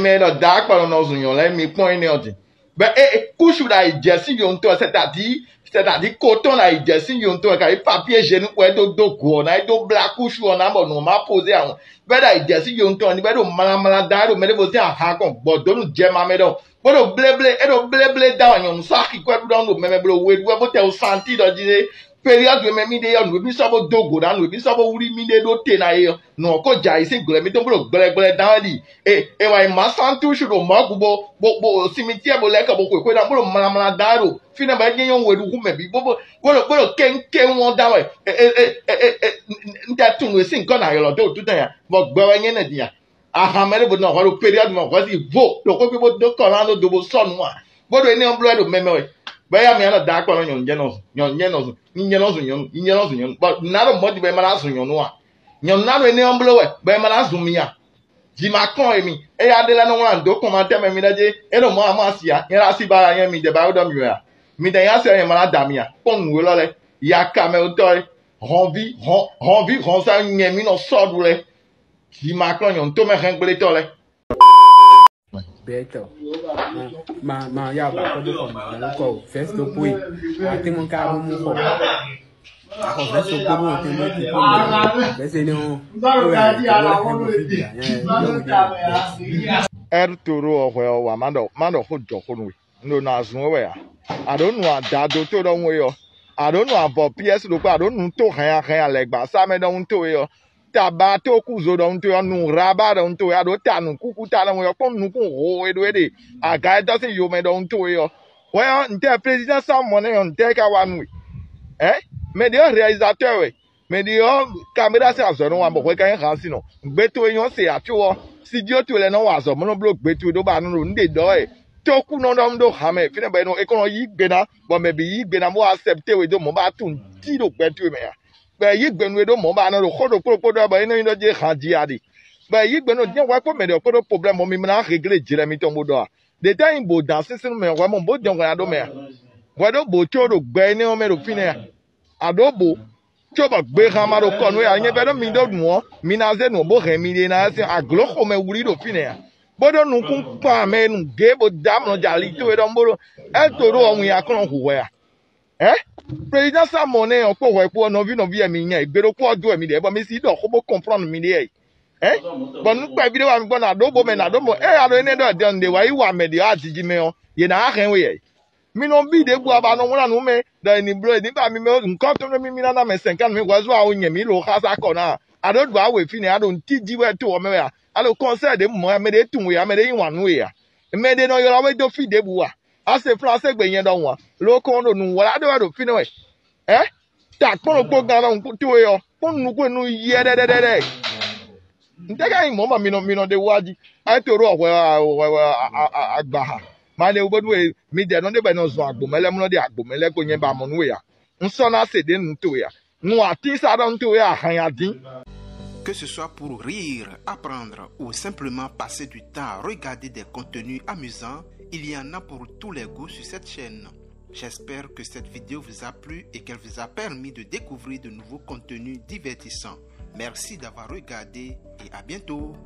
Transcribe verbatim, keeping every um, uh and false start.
Mɛ e ɖɔ Daakpɔnɔ nɔ zun nyɔ̌ lɛ́ɛ, mi kpɔ́n énɛ́ ɔ́ din. Bɔ é kúsu ɖo ayǐjɛ́sín yǒntɔn wɛ, c'est-à-dire, c'est-à-dire kotɔn ɖo ayǐjɛ́sín yǒntɔn wɛ, kayi papier hygiénique wɛ é dó dó go ɔ́ ná, é dó blá kúsu ɔ́ ná bɔ nǔ ɔ́ má pozé ahun. Bɔ é ɖo ayǐjɛ́sín yǒntɔn ɔ́ ní bɔ é ɖo mlánmlán da wɛ ɖo mɛ ɖěvo sín ahan kɔn gbɔ dó nú jɛ ma mɛ ɖɔhun, bó ɖo bléblé, é ɖo bléblé da wɛ nyɔ̌nu sɔ́ axi kwɛ́ ɖu ɖɔhun ɖo mɛ mɛ bó ɖo we ɖú wɛ bó tɛ wo santi ɖɔ jí ɖé. Périɔdu e mɛ mì ɖe ɔ́, nǔ e mì sɔ́ bó dó gǒ ná, nǔ e mì sɔ́ bó wlí mì ɖe ɖó te ná é ɔ́, nǔ ɔ́ ko jɛ ayǐ sín glɔ̌ mǐtɔn bó ɖo gbɛlɛgbɛlɛ dán wɛ ɖi. E e wá yi mǎ santúsu ɖo mɔ̌gu bó bó bó simitiɛ bó lɛ́ kɔ bó xweyǐxwe ná bó ɖo mlamla dán wɛ ɖo fínɛ́ bɔ é nyɔ́ nyɔ́ we ɖu hú mɛ bǐ bó bó bó ɖo bó ɖo kéŋkéŋ wɔn dán wɛ. E e e e e n tɛ tunwun e sín gɔ́ ná ylɔ́ dó wǔtútɛn nya, bɔ gbɛ wɛ nyɛ nɛ din nya. Ahan mɛ ɖé bó nɔ hwɛ ɖo périɔdu mɛ hwɛ si vo ɖo xwé bó dó kɔ ná ɖó do bó sɔ́ nǔ ǎ, bó ɖo énɛ́ ɔ́ bló wɛ ɖo mɛmɛ wɛ. Bɔ éyá mi nɔ da akpɔ nɔ nyɔ̌nu jɛ nɔ zun, nyɔ̌nu jɛ nɔ zun, nyɛ nɔ zun nyɔ̌nu, nyɛ nɔ zun nyɔ̌nu, bɔ nǎ ɖo mɔ̌ din bɔ é ma ná zun nyɔ̌nu ǎ. Nyɔ̌nu ná ɖo énɛ́ ɔ́ bló wɛ bɔ é ma ná zun mi ǎ. Jǐ ma kɔn émi, éyá ɖé lɛ́ɛ nɔ wlán nǔ dó kɔnmatɛ́ mɛ mi lɛ́ɛ jí, é ɖo mɔ̌ ǎ mɔ asi ǎ, nyɛ ɖo así ba ɔ́, nyɛ mi ɖɛ ba ɖɔ mi wɛ ǎ. Mi ɖɛ nyí así ɔ́, nyɛ ma ná da mi ǎ. Kpɔ́n nǔ élɔ́ lɛ́ɛ, yaka mɛ otɔ́ é, hɔnví hɔn hɔnví hɔn sá nyɛ mi nɔ sɔ́ ɖu lɛ́ɛ. Jǐ ma kplɔ́n nyɔ̌nu tomɛ hɛn gblé tɔ́ lɛ́ɛ. Bɛtɔ. Ma ma ya ba kɔ do kɔ ma kɔ vɛsto koi. Ate mo ka bo mu kɔ. Akɔ vɛsto koi bo te mo te ko. Vɛsɛ ne o. Ko ya ko la ko bo fi bia. Ɛr toro ɔhwɛ ɔ́ wa ma ɖɔ ma ɖɔ xó jɔ xó nú we. Un ɖo nɔ azun we wɛ a? A ɖǒ nu ada dó tó ɖɔhun we ɔ́. A ɖǒ nu avɔ piɛ́si ɖokpó, a ɖǒ nu tó hɛnya hɛnya lɛ́ɛ gba sá mɛ ɖɔhun towe ɔ́. Taba tó kúzo ɖɔhun towe ɔ́, nu Raba ɖɔhun towe, a ɖǒ ta nǔkúkú ta ɖɔhun ɔ́ kpɔ́n nukún ho e ɖó e ɖe aga e dɔ́ sín yomɛ ɖɔhun towe ɔ́. Hwɛ ɔ́, ntɛ́ président Samuel nɛ́ ɔ́, ntɛ́ é ka wa nú we? Ɛ̌? Mɛ ɖě ɔ́ réalizatɔ́ wɛ, mɛ ɖě ɔ́, kaméɖá sín azɔ̌ nɔ wa bɔ hwɛ ka nyí han sin nɔ. Gbe towe nyɔ́ se ǎ có ɔ́, sidio towe lɛ́ɛ nɔ wa azɔ̌ mɔ nɔ bló gbe towe ɖó ba nɔ ɖo nǔ ɖe ɖɔ wɛ. Tókúnɔ ɖɔ nú ɖó han mɛ fínɛ́ bɔ è nɔ è kɔn nɔ yí gbe ná, bɔ mɛ bǐ yí gbe ná bó wá accepté we dó mɔ̌ ba tunwun cí ɖo gbɛ towe mɛ ǎ. Bɔ è yí gbe nú we ɖó mɔ̌ ba nɔ ɖo xó ɖokpó ɖokpó ɖɔ wɛ bɔ é nɔ nyí ɖɔ jé han ji a ɖe. Bɔ è yí gbe nú jɛ́n hwɛ kpó mɛ ɖě kpódó problème mɔ mi ma ná réglé jlɛ mitɔn bó ɖɔ a? Ɖě tɛ́ nyí bǒ dán sínsɛ́n nú mɛ hwɛ mɔ bó dɛn hwɛ ná ɖó mɛ a? Hwɛ ɖó bǒ có ɖo gbɛ énɛ́ ɔ́ mɛ ɖo fínɛ́ a? A ɖǒ bǒ, cóbɔ gbexan ma ɖo kɔ nú we ǎ. Nyɛ vɛ́ ɖó mi ɖó nǔ ɔ́, mi ná zé nǔ ɔ́ bó hɛn miɖée ná sín aglo xomɛ wlí ɖo fínɛ́ ǎ, bó ɖó nukún kpan mɛ e nǔgé bó dó amlɔ jɛ ali towe ɖɔhun bó ɖó ɛ́ to ɖó ɔ́ win akɔ́nɔ hu hwɛ a? Ɛ̌? Prezidán Salomɔn nɛ́ ɔ́ kpó hwɛ kpó ɔ́, nɔví nɔví wɛ mi nyɛ, gbe ɖokpó ɔ́ dó wɛ mi ɖe, bɔ mi si ɖɔ xó bó kɔnplɔ́n miɖée wɛ. Ɛ̌? Bɔ nú kpɛví ɖé wa mi gbɔn nǎ ɖó bo mɛ nǎ ɖó mɔ, ée a ɖo énɛ́ ɖɔ ɖɔ nǔɖé wa yí wa mɛ ɖě ɔ́, ajiji mɛ ɔ́, yě ná wá hɛn we wɛ. Mi nɔ bí ɖěbǔ a ba nɔ wlán nǔ mɛ ɖɔ è nǐ bló è nǐ ba mi mɛ nǔkɔntɔn nú mì mì ná ná mɛ sɛ̌nkan nú mì hwɛzɔ́ awo nyɛ mǐ lo xá sá kɔ ná a? A ɖǒ ɖu awě fínɛ́, a ɖo nǔtí jí wɛ to ɔ́ mɛ wɛ a? A ɖo kɔnsɛ́ ɖě mɔ wɛ, mɛ ɖě tunwun we ǎ, mɛ ɖě yí wǎn nú we ǎ? Mɛ ɖě nɔ ylɔ́ we dó fí ɖěbǔ a? A se flɔ́ a se gbe nyɛ ɖɔhun ǎ, lo kɔn ɖo nǔ wlá ɖó wɛ ɖo fínɛ́ wɛ. Ɛ̌? Ta kpɔ́n ɖokpó gán nɔ towe ɔ́, kpɔ́n nukún e nú yɛ́ɖɛ́ɖɛ́ɖɛ́. Ntɛ́ ká nyí mɔ̌ bɔ mi nɔ mi nɔ ɖe wá jí? Ayé to ɖó hwɛ hwɛ agbaha. Ma ɖe bónú e midɛɛ nɔ ɖe bɔ è nɔ zɔn agbǒmɛ lɛ́ɛ mlɔ́ ɖe agbǒmɛ lɛ́ɛ ko nyɛ ba mɔ nú we ǎ. Un sɔ́ ná se ɖě nú towe ǎ. Nu atín sa ɖɔ nú towe a hɛn a dín. Que ce soit pour rire, apprendre ou simplement passer du temps à regarder des contenus amusants, il y en a pour tous les goûts sur cette chaîne. J'espère que cette vidéo vous a plu et qu'elle vous a permis de découvrir de nouveaux contenus divertissants. Merci d'avoir regardé et à bientôt.